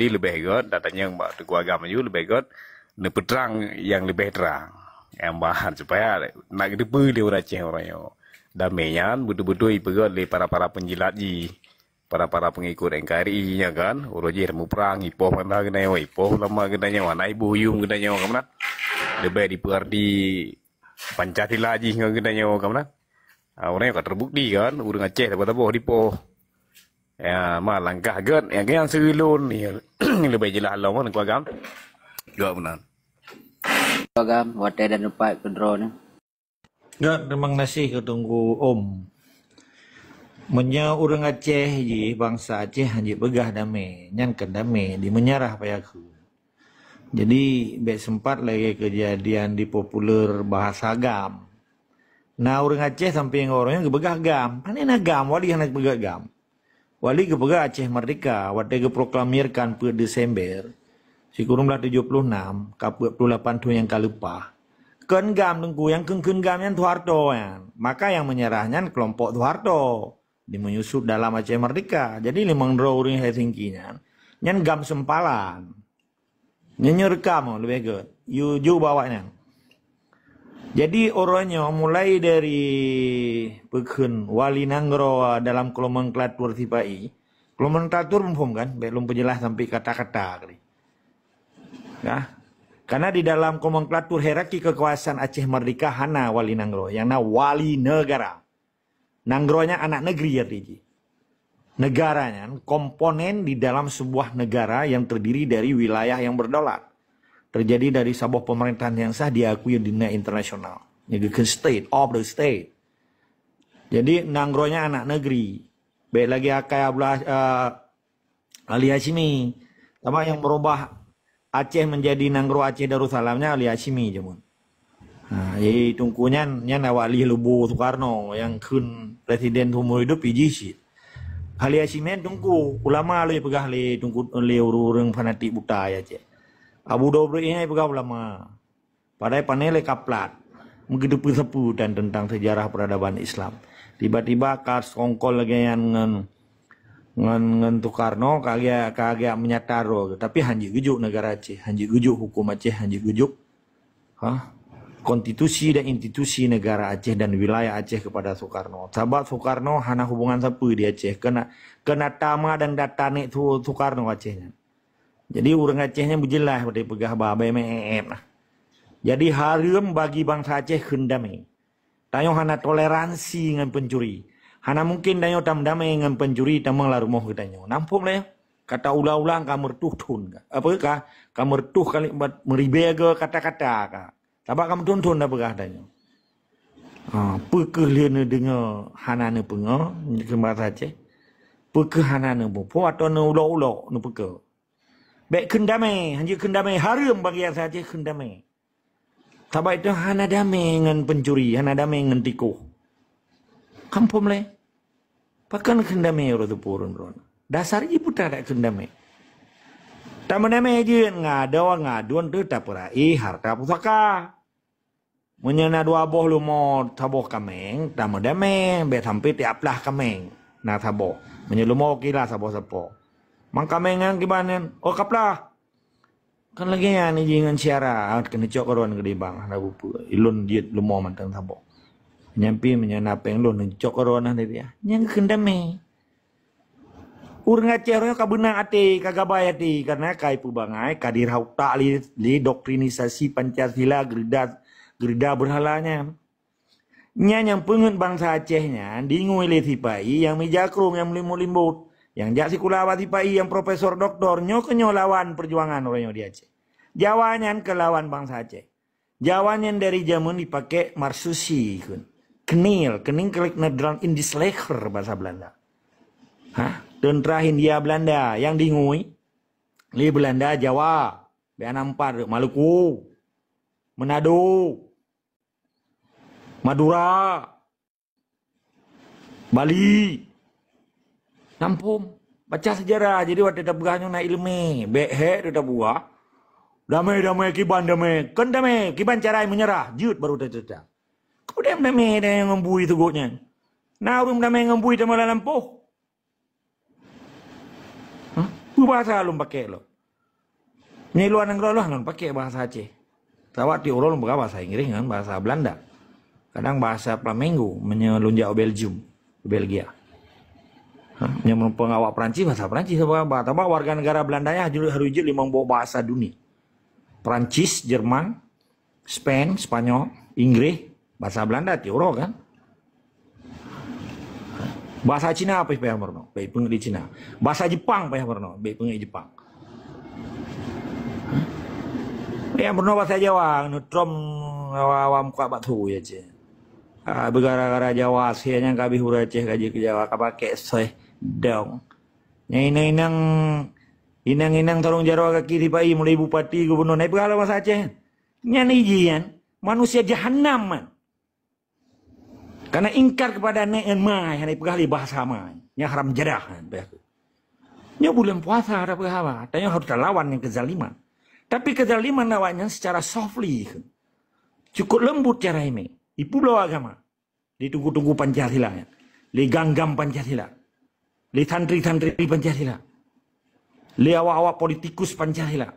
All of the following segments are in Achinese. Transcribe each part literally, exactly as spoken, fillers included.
Jadi leubeh gét, tatanyong bak Teungku Agam laju, leubeh gét neupeutrang nyang leubeh trang. Nyang ban supaya nak geuteupeue lé ureuëng Aceh uroe nyoe. Damé nyan beutôi-beutôi ipeugét lé para-para peunjilat jih, para-para peungikut N K R I nyan kan, uroe jih muprang, ipoh banda geutanyoe, ipoh ulama geutanyoe, hana iboh yuem geutanyoe, ka meunan. Leubeh dipeuarti Pancasila jih ngon geutanyoe, ka meunan. Ah, ureuëng ka teubukti kan, ureuëng Aceh saboh-saboh dipoh. Ya, ma langkah gét, ya, nyang seulon ni leubeh jeulaih lom kan, Teungku Agam. Gét meunan. Agam, watée dan tempat keudroe ni. Gét, terima kasih keu Teungku Om. Meunyoe ureuëng Aceh jih, bansa Aceh hana jipeugah damé, nyan kon damé, di meunjarah payah keu. Jadi, bék sempat lagée kejadian di populer bahasa GAM. Na ureuëng Aceh sampai ngon ureuëng geupeugah GAM. Pane na GAM, wali hana geupeugah GAM. Wali geupeugah Aceh Merdeka, watée geuproklamirkan peuet Desember, sikureueng blaih tujoh puluh enam, ka peuet puluh lapan thon nyang ka leupah. Kon GAM Teungku, nyang kheun-kheun GAM nyan Soeharto nyan. Maka nyang meunjarah nyan keulompok Soeharto. Di menyusup dalam Aceh Merdeka. Jadi limong droe ureuëng Helsinki nyan, nyan GAM sempalan. Nyoe, nyoe rekam, oh, leubeh gét. Yue ju bak awaknyan. Jadi uroe nyoe mulai dari peukheun wali nanggroe dalam nomenklatur sipa-i. Nomenklatur muphom kan? Bék lôn peujeulaih sampai kata-kata kali. Ya. Karena di dalam nomenklatur hierarki kekuasaan Aceh Merdeka hana wali nanggroe, nyang na wali negara. Nanggroe nyan anak negeri arti jih. Negara nyan komponen di dalam sebuah negara yang terdiri dari wilayah yang berdaulat. Terjadi dari saboh pemerintahan yang sah diakui di dunia internasional. Yang dikheun state of the state. Jadi nanggroe nyan anak negeri. Bék lagée akai Abdullah, eh, Ali Hasyimi. Sama yang merubah Aceh menjadi nanggroe Aceh Darussalam nyan Ali Hasyimi jameun. Ha, jadi Teungku nyan, nyan awak lheueh lubô Soekarno nyang kheun presiden seumur hidup, iji cit. Ali Hasyimi nyan Teungku, ulama lé peugah lé Teungku, lé ureuëng fanatik buta ya Aceh. Abu Dhabi nyan peugah ulama. Padahai pane lé kaplat. Meugeuteupeue sapeue dan tentang sejarah peradaban Islam. Tiba-tiba ka sekongkol lagée nyan ngon, ngon, ngon Soekarno, ka geujak, ka geujak menyata droe. Tapi hana jeuet geujok negara Aceh, hana jeuet geujok hukum Aceh, hana jeuet geujok, ha? Konstitusi dan institusi negara Aceh dan wilayah Aceh kepada Soekarno. Sabab Soekarno hana hubungan sapeue di Aceh. Kena, kena tama dan data nek Su-, Soekarno Aceh nyan. Jadi ureuëng Aceh nyan beujeulaih watée peugah ba bai meuéb nah. Jadi hareuem bagi bansa Aceh kheun damé. Tanyoe hana toleransi ngon pencuri. Hana mungkin tanyoe tameudamé ngon pencuri tamong lam rumoh geutanyoe. Nampung lé, kata ulang-ulang ka meureutoh thon ka. Apa ka? Ka meureutoh kali meuribée kata-kata ka. Sabab ka meuthon-thon tapeugah tanyoe. Ha, peu kheueh lé neudeungoe hana neupeungoe, keu bansa Aceh? Peu kheueh hana neumuphom atau neuulok-ulok, neupeuko? Bék kheun damé, hana jeuet kheun damé, hareuem bagi bansa Aceh kheun damé. Sabab itu hana damé ngon pencuri, hana damé ngon tikoh. Kampung lé. Pakon kheun damé uroe teupeu ureuëng droe. Dasar jih peue tadak kheun damé. Tameudamé jeuet ngadoe ngadun teuh tapeura'i harta pusaka. Meunyoe na dua boh leumo saboh kaméng, tameudamé, bék sampai tiap plah kaméng na saboh. Meunyoe leumo kila saboh sapo. Mang kaméng nyan kiban nyan, oh kaplah. Kan lagée nyan jih ngon syara, ah, keuneuk cok keudroe keudibang, hana bupeue. Ilôn jeuet leumo mantong saboh. Nyan pih meunyoe na péng lôn, cok keudroe nah, tapi, ah, nyang kheun damé. Ureuëng Aceh nyoe ka beuna até, ka gabai até, karena ka ipeubangai, ka dirhah utak lé, lé doktrinisasi Pancasila geureuda, geureuda beurhala nyan. Nyan nyang peungeut bansa Aceh nyan dingui lé sipa-i nyang mija krong nyang meulimbot-limbot, nyang jak sikula bak sipa-i nyang profesor doktor, nyoe keuh nyoe lawan peujuangan uroe nyoe di Aceh. Jawa nyan keu lawan bansa Aceh. Jawa nyan dari jameun dipaké marseusi kheun. Kenil, kening klik nedran indisleker bahasa Belanda. Ha? Teuntera Hindia Belanda nyang dingui lé Belanda Jawa. Bék hana meupat, Maluku, Manado, Madura, Bali. Nampung. Baca sejarah. Jadi watée tapeugah nyoe na iéleumé. Bék hék teuh tapeugah. Damé, damé, kiban damé. Kon damé, kiban cara meunyeurah. Jeuet baru teuh teuh. Kemudian damé, damé ngon bui teugot nyan. Na ureuëng damé ngon bui teuma lam lampôh. Hah? Peubahasa lôn paké lom. Nyan luwa nanggroe lôn pakè bahasa Aceh. Sabab tiep uroe lôn peugah bahasa Inggris ngon bahasa Belanda. Kadang bahasa Flamengo meunyoe lôn jak u Belgium, u Belgia. Ha, meunyoe meureumpok awak Perancis, bahasa Perancis sabab, sabab warga negara Belanda nyan harus jeuet limong boh bahasa dunia. Perancis, Jerman, Spain, Spanyol, Inggris, bahasa Belanda tiep uroe kan. Bahasa Cina payah meurunoe, bèk peungeuet di Cina. Bahasa Jepang payah meurunoe, bèk peungeuet di Jepang. Payah meurunoe bahasa Jawa, neutrom awam-awam kuat bak tu ya cit. Ah, beugara-gara Jawa, akhé nyan ka abéh ureueng Aceh ka jeuet keu Jawa, ka pakè soe dong. Nyan inong-inong, inong-inong tarông jaroe gaki sipa-i, mulai bupati, gubunur, na ipeugah lom bahasa Aceh. Nyan iji nyan, manusia jahanam nyan. Karena ingkar kepada nek ngon ma, hana ipeugah lé bahasa ma. Nyan haram jadah nyan, peugah. Nyoe buleuen puasa ada peugah haba, tanyoe harus talawan ngon kezaliman. Tapi kezaliman awak nyan secara softly, cukup lembut cara imè. Ipubloe agama. Lé teungku-teungku Pancasila nyan. Lé gam-gam Pancasila. Lé santri-santri Pancasila. Lé awak-awak politikus Pancasila.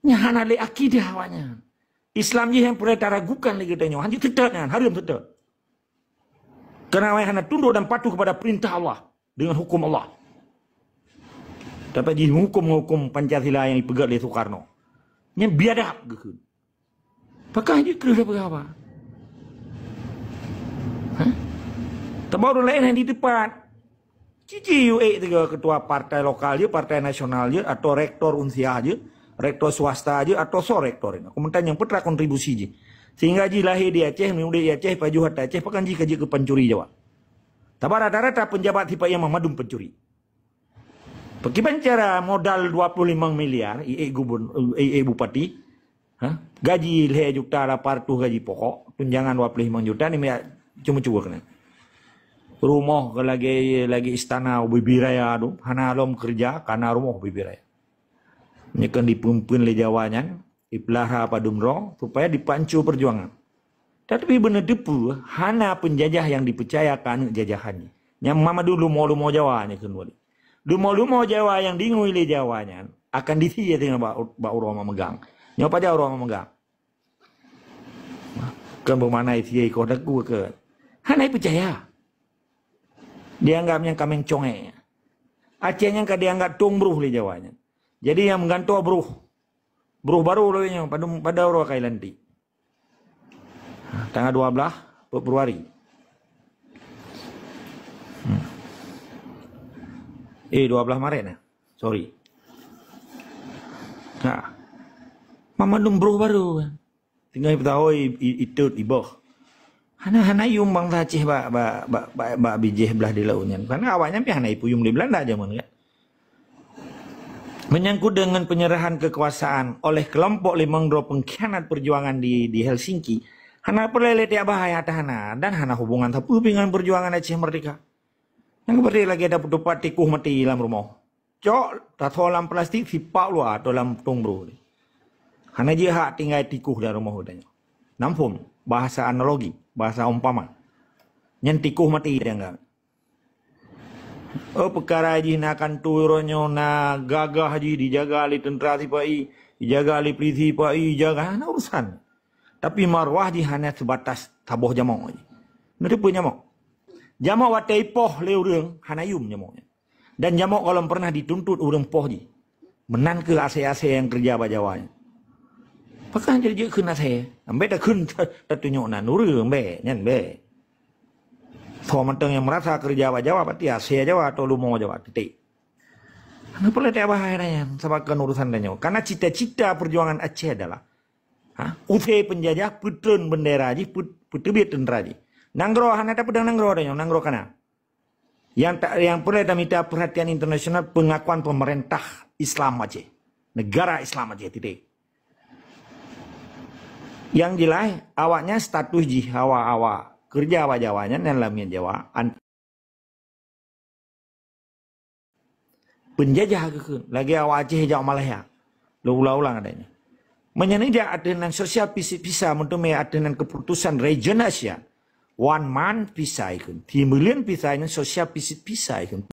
Nyan hana lé akidah awak nyan. Islam jih nyang peureulèe taragukan lé geutanyoe. Hanjeuet seutôt nyan, hareuem seutôt. Karena awak hana tunduk dan patuh kepada perintah Allah dengan hukum Allah. Tapi jih meuhukum ngon hukum Pancasila nyang ipeugèt lé Soekarno. Nyan biadab geukheun. Pakon jih kreueh peugah haba? Hah? Teuma ureueng laén nyang di teumpat. Ciji U E sebagai ketua partai lokal jih, partai nasional jih, atau rektor unsiah jih, rektor swasta jih, atau soe rektor nyan. Aku meunan nyang peue teuma kontribusi jih. Sehingga jih lahé di Aceh, meudéh di Aceh, pajoh ata Aceh, pakon jih ka jeuet keu pancuri Jawa. Teuma rata-rata peunjabat sipa-i mandum pancuri. Pakriban cara modal dua puluh lima miliar, ié gubun-, ié bupati, ha? Gaji lhèe juta lapan ratus gaji pokok, tunjangan dua puluh lima juta ni, cuba-cuba keunan. Rumoh ka lagèe, lagèe istana ubé-ubé raya tu, hana lom keureuja, kana rumoh ubé-ubé raya. Nyan kan dipeumpén lé Jawa nyan, dipeulara padum droe, supaya dipanco peujuangan. Tapi beuneuteupeu hana peunjajah nyang dipeucaya keu aneuk jajahan jih. Nyan mandum lumo-lumo Jawa nyan kheun wali. Lumo-lumo Jawa nyang diingui lé Jawa nyan akan disie teungoh bak, bak uroe mak meugang. Nyoe pajan uroe mak meugang? Kon beumakna sie ikoh daku ke? Hana peucaya. Dianggap nyan kaméng congék. Aceh nyan ka dianggap tueng broh lé Jawa nyan. Jadi nyang meugantoe broh. Broh barô lagèe nyoe, padum, pada uroe ka ilantik. Tanggal dua belas Februari. Hmm. Eh, dua belas Maret nah. Sorry. Ha. Mandum broh barô. Tinggai peutahôi i-, i-, itot iboh. Hana, hana yuem bansa Aceh bak, bak, bak, bak, bak bijéh blah di laôt nyan. Karena awaknyan pih hana ipeuyuem lé Belanda jameun nyan. Menyangkut dengan penyerahan kekuasaan oleh kelompok limong droe pengkhianat perjuangan di, di Helsinki, hana peureulèe lé tiep bahai ata hana dan hana hubungan sapeue pih ngon perjuangan Aceh Merdeka. Nyang berarti lagèe tapeutupat tikuh mati lam rumoh. Cok, tasoe lam plastik, sipak luwa atau lam tueng broh. Hana jeuet hak tinggai tikuh lam rumoh geutanyoe. Nampung, bahasa analogi, bahasa umpama. Nyan tikuh mati dianggap. Oh, peukara jih na kantô uroe nyoe, na gagah jih dijaga lé teuntra sipa-i, dijaga lé pulisi sipa-i, dijaga, hana urusan. Tapi marwah jih hana seubatas saboh jamok jih. Neuteupeue jamok? Jamok watèe ipoh lé ureueng, hana yuem jamok nyan. Dan jamok gohlom pernah dituntut ureueng poh jih. Meunan keuh asèe-asèe nyang keureuja bak Jawa nyan. Pakon jeuet kheun asèe? Ambek takheun ta-, tatunyok nan ureueng, ambek, nyan ambek. Soe mantong nyang meurasa keureuja bak Jawa, berarti asèe Jawa atau lumo Jawa, titik. Hana peureulèe bahai nyan, sabab kon urusan tanyoe. Karena cita-cita perjuangan Aceh adalah, ha, usé peunjajah, peutreun bendera jih, peut-, peuteubiet teuntra jih. Nanggroe hana tapeudong nanggroe tanyoe, nanggroe kana. Nyang ta-, nyang peureulèe tamita perhatian internasional pengakuan pemerintah Islam Aceh. Negara Islam Aceh, titik. Nyang jeulaih, awaknyan status jih awak-awak keureuja bak Jawa nyan, nyan lam miet Jawa, an-, peunjajah geukheun, lagèe awak Aceh jak Malaya. Lôn ulang-ulang adanya. Meunyoe neujak ateueh nan sosial pisi-, pisa, meuteumé ateueh nan keputusan regional Asia, one man visa ikheun, three million visa nyan sosial pisi-, pisa ikheun.